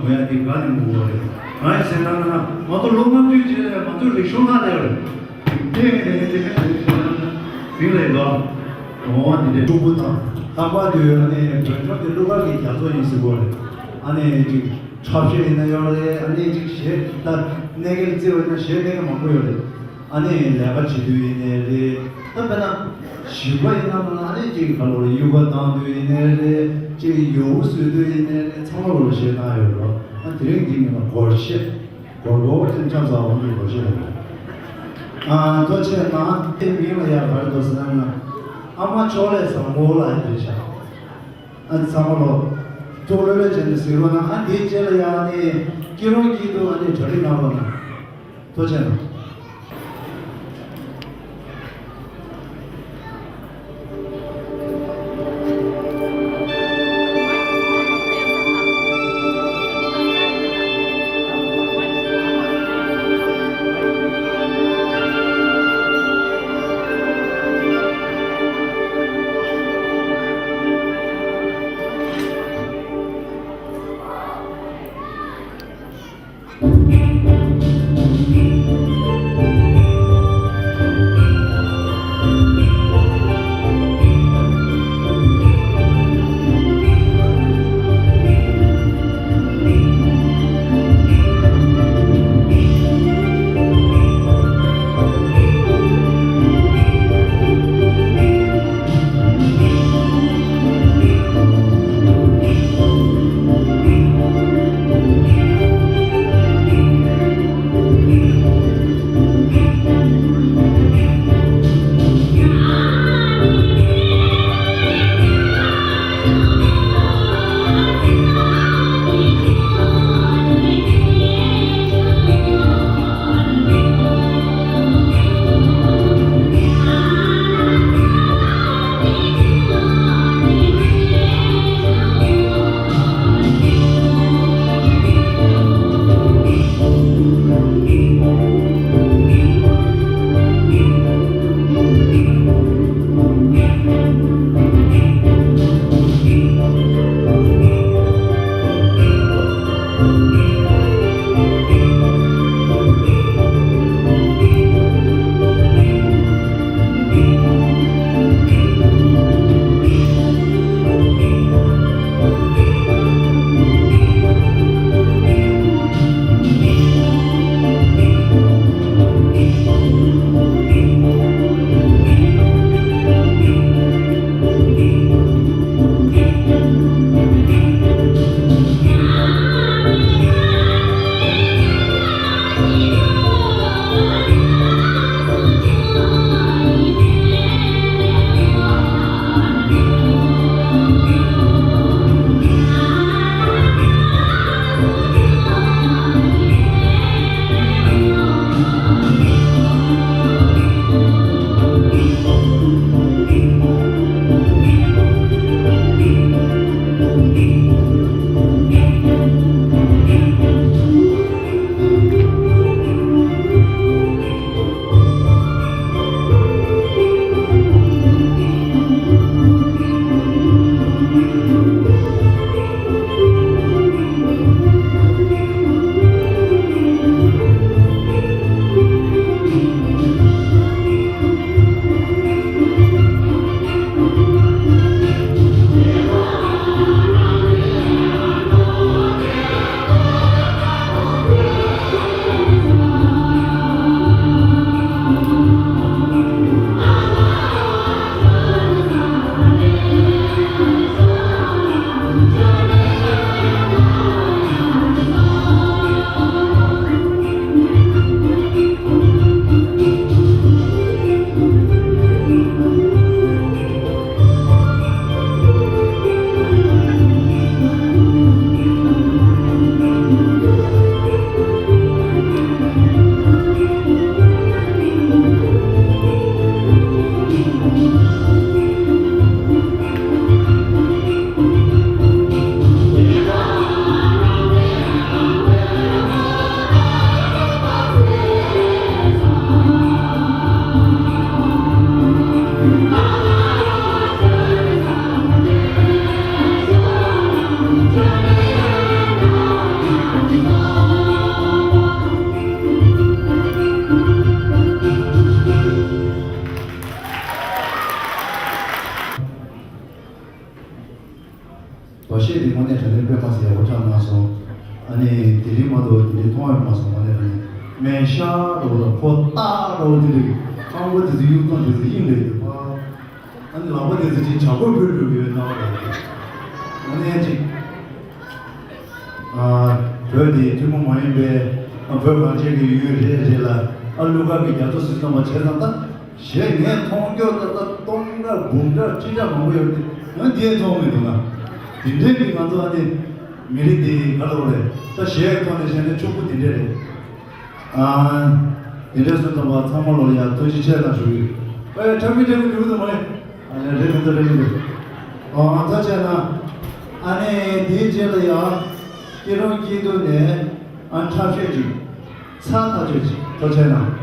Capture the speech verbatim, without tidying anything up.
གོ་ཡ་དེ་ག་ནས་མི་གོ་རེད། ང་ཡི་སེམས་ནང་ན་ང་ཚོ་ལོ་ལྔ་བཅུ་རྗེས་ལ་ང་ཚོའི་རིག་གཞུང་ལྷག་ལས་རེད། དེ་ནས་དེ་ནས་དེ་ནས་ལས་དགའ་འོ་དེ་འདྲས་ཕྲུ་གུ་དང་ལྷག་པར་དུ་ཨ་ནི་བོད་ལྗོངས་ཀྱི་གླུ་གར་གྱི་རྒྱ་མཚོ་ཡིན་ཟེར་གོ་རེད། ཨ་ནི་ཅིག་འཁྲབ་གཞས་ཡིན་ན་ཡོད་རེད། ཨ་ནི་ཅིག་གཞས་ད་གནས་མཇལ་བརྩི་བ་ཡིན་ན་གཞས་གནས་མཁན་མང་པོ་ཡོད་རེད། ཨ་ནི་ལས་ཀ་བྱེད་དུས་ཡིན་ནའི་རེད། ད་དཔེར་ན་ཞིང་པ་ཡིན་ན་མིན་ན་ཨ་ནི་ཅིག་ག་ལོར་ཡུ་ག་བཏང་དུས་ཡིན་ནའི་རེད། ཅིག་ཡོ་བུ་བཟོས་དུས་ཡིན་ནའི་རེད། ཚང་མ་ལོར་གཞས་བཏང་ཡོད་རེད། ཨ་དེ་རིང་འདི་ཉིན་ལ་སྒོར་གཞས་སྒོར་སྒོར་དེ་འཆམ་ས་འོང་གི་སྒོར་གཞས་རེད། ཨ་ཐུགས་རྗེ་ཆེ་གནང་། དེ་མིང་ལ་ཡ་ག་རེ་འདུག་ཟེར་ན་ཨ་མ་ཕྱོགས་ལས་བཟང་པོ་ལ་ཡིན་རེད་ཤག་ཨ་ཚང་མ་ལོ། ཐུགས་ལྷོད་ལྷོད་བྱས་ནས་གཟིགས་རོགས་གནང་། ཨ་འདིའི་རྗེས་ལ་ཡང་ནི་སྐྱིད་རོང་སྐྱིད་སྡུག་ཨ་ནི་གྲ་སྒྲིག་གནང་རོགས་གནང་། ཐུགས་རྗེ་གནང་། ཆེད་དེ་དངོས་གནས་དྲན་ལེན་དཔེ་མ་ཟད་ཡག་པོ་ཆགས་གནང་སོང་། ཨ་ནི་དེ་རིང་མ་གཏོགས་དེ་འདྲའི་མཐོང་ཡོད་མ་སོང་། དངོས་གནས་དྲན་ལེན་མེ་ཤ་འདྲ་བོ་དང་ཕོ་སྟག་འདྲ་བོ་དེ་འདྲའི་རྐང་པ་དེ་ཚོ་གཡུག་སྟངས་དེ་ཚོ་དབྱིངས་རེད་འདུག་ཕ། ཨ་ནི་ལག་པ་དེ་ཚོ་ཅིག་བྱ་རྒོད་ཕུད་འགྲོ་གི་ཡོད་སྣང་བ་རེད། དངོས་གནས་ཅིག་ཨ། བོད་དེ་ཐུན་མོང་མ་ཡིན་པའི་ཨ་བོད་གངས་ཅན་གྱི་ཡུལ་རེད་རེད་ལ། ཨ་གླུ་གར་གྱི་རྒྱ་མཚོ་ཟིལ་གནོན་པ་བྱས་ཙང་ད། གཞས་ངས་མཐོང་རྒྱུ་ད་ལྟ་སྟོང་ཕྲག་འབུམ་ཕྲག་ཁྲི་ཕྲག་མང་པོ་ཡོད་དེ་ང་འདིའི་མཐོང་མི་འདུག་ང་། དེ་འདྲའི་གི་ང་ཚོ་ཨ་ནི་མི་རིགས་དེ་ག་ལ་བ་རེད། ད་གཞས་ཐོག་ནས་བཤད་ན་ཕྱུག་པོ་དེ་འདྲ་རེད། ཨ། དེ་འདྲ་སོང་ཙང་པ་ཚང་མ་ལོ་ཡ་ཐུགས་རྗེ་ཆེ་གནང་ཞུ་གི་ཡོད། ཨེ་ཁྲ་མི་ཁྲ་མི་འགྲོ་གི་འདུག་མ་རེད། ཨ་ནི་རེད་མི་འདུག་རེད་མི་འདུག་ཨ་ཐུགས་རྗེ་ཆེ་གནང་། ཨ་ནི་དེའི་རྗེས་ལ་ཡ་སྐྱིད་རོང་སྐྱིད་སྡུག་ནས་ཨ་འཁྲབ་ཤོད་ཅིག་ཚ་ཐག་ཆོད་ཅིག་ཐུགས་རྗེ་ཆེ་གནང་།